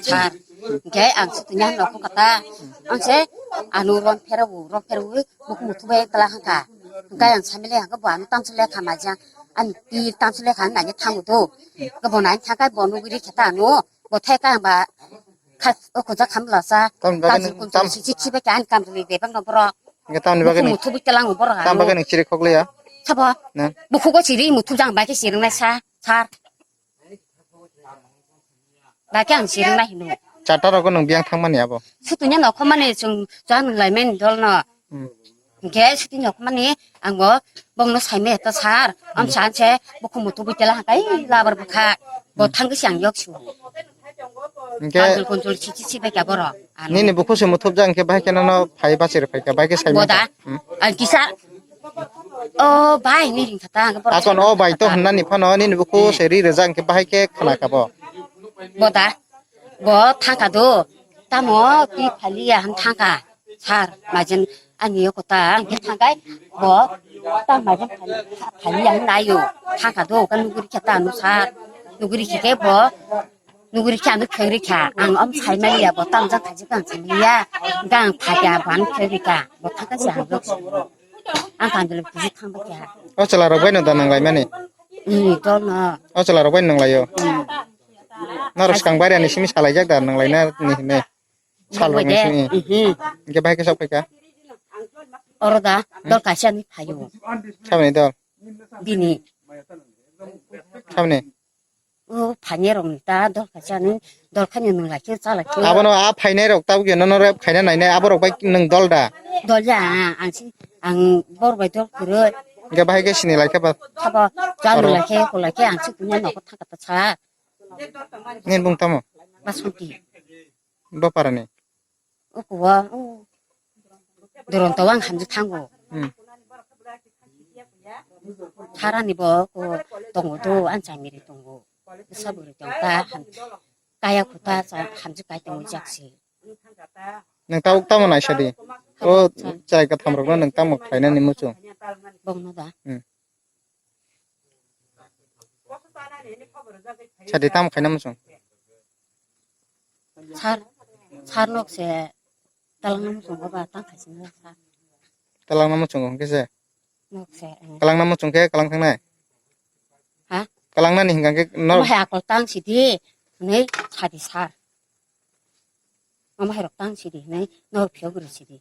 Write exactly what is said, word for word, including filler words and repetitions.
Sar, hingke ang sitini ang nokho kata, ang se ano ron pherawo, ron pherawo, buku muthu bai tala hangka. Hingke ang samile hangke bo ano tamsile kha majang, ani pi tamsile kha nani thango do. Hingke bo nani thangkai bo nuguri kheta ano, bo thai ka ba kha o kuja kham lasa. Tam jaga Tam ni, kun tam si si si bai ka an kam duli bebak no borok. Hingke tamni Buku bagani, muthu bai tala ngo borok tam ano. Bagani chiri khokliya. Sabo. Na. Buku go chiri muthu jang bai ke chiri nai sa, sar. Ba khe ang sirwng nai hino. Chata rogo nwng biyang thangmani abo? Sutini nokho mani chwng chwng nwng lai mani dol no. Hmm. Hingke sutini nokho mani ang bo bongno sai me to sar. Am Hmm. San se buku mutu bui tela hakai labar bukha. Bo Hmm. thang si ang yok su. Hingke Kanjul kunjul si si si bai ka boro. Ano. Nini buku se muthubjak hingke bahai khe nono phai bachir phaikha, bahai khe sai Boda. mangkha. Hmm. Ang kisa. O bai ni ring kata ang boro. Akon o bai to hwnna ni phano nini buku Hmm. se ri rwjak hingke bahai khe khna kha bo. Boda. Bo thangka do. Tamo pi phaliya han thangka. Sar majen ani yo kota ang khe thangkai. Bo tam majen phaliya han nayo. Thangka do kan nuguri kata anu sar. Nuguri khe bo. Nuguri khe ano khengri kha. Ang om sai maliya bo tam jang khaji kan sai maliya. Gang phakya ban khengri kha. Bo thangka si ang yok. Ang kan dulu kuji thangba kya. O chwla rok bai no da nang lai mani. Hmm, dol no. O chwla rok bai nang lai yo. Hmm. Noro swkang bairiya ni simi salaijak da nang laina ni hinwi. Sal rok ni simi. Mhm. Hingke bahai khe sok phaikha. Oro da, dol kaisa ni phaio. Saboni dol? Bini. Saboni? O phainai rok ni ta dol kaisa ni, dol khani nung lai khe, cha lai khe. Abono a phainai rok tabuk yano no rep khaina nainai, aborok bai nung dol da? Dol ya, ang si, ang bor bai dol kwrwi. Hingke bahai khe sini lai khe ba? Sabo, cha nung Oro. Lai khe, ko lai khe, ang si kunya nokho thangka ta cha. Nini bung tamo? Basanti. Bo parani? Ukuwa, u. Doron to ang hamjak thango. Hmm. Tharani bo ko tongo do, ang chamiri tongo. Saburi tong ta ham-, kaya khuta cha hamjak kai tongo jaksi. Nang tabuk tamo naisa di? O chai katham rokno nang tamo khlainani muchung? Bongno da. Hmm. Sadi tamo khaina muchung? Sar, sar nok se talangna muchung ba tang khaising sar. Talangna muchung hwnkhe se? Nok se, eh. Talangna muchung khe kalang thangnai? Ha? Kalangnani hingka khe no. Omo hai akol tang sidi, hwnwi sadi sar. Omo hai rok tang sidi, hwnwi no phiyok ri sidi.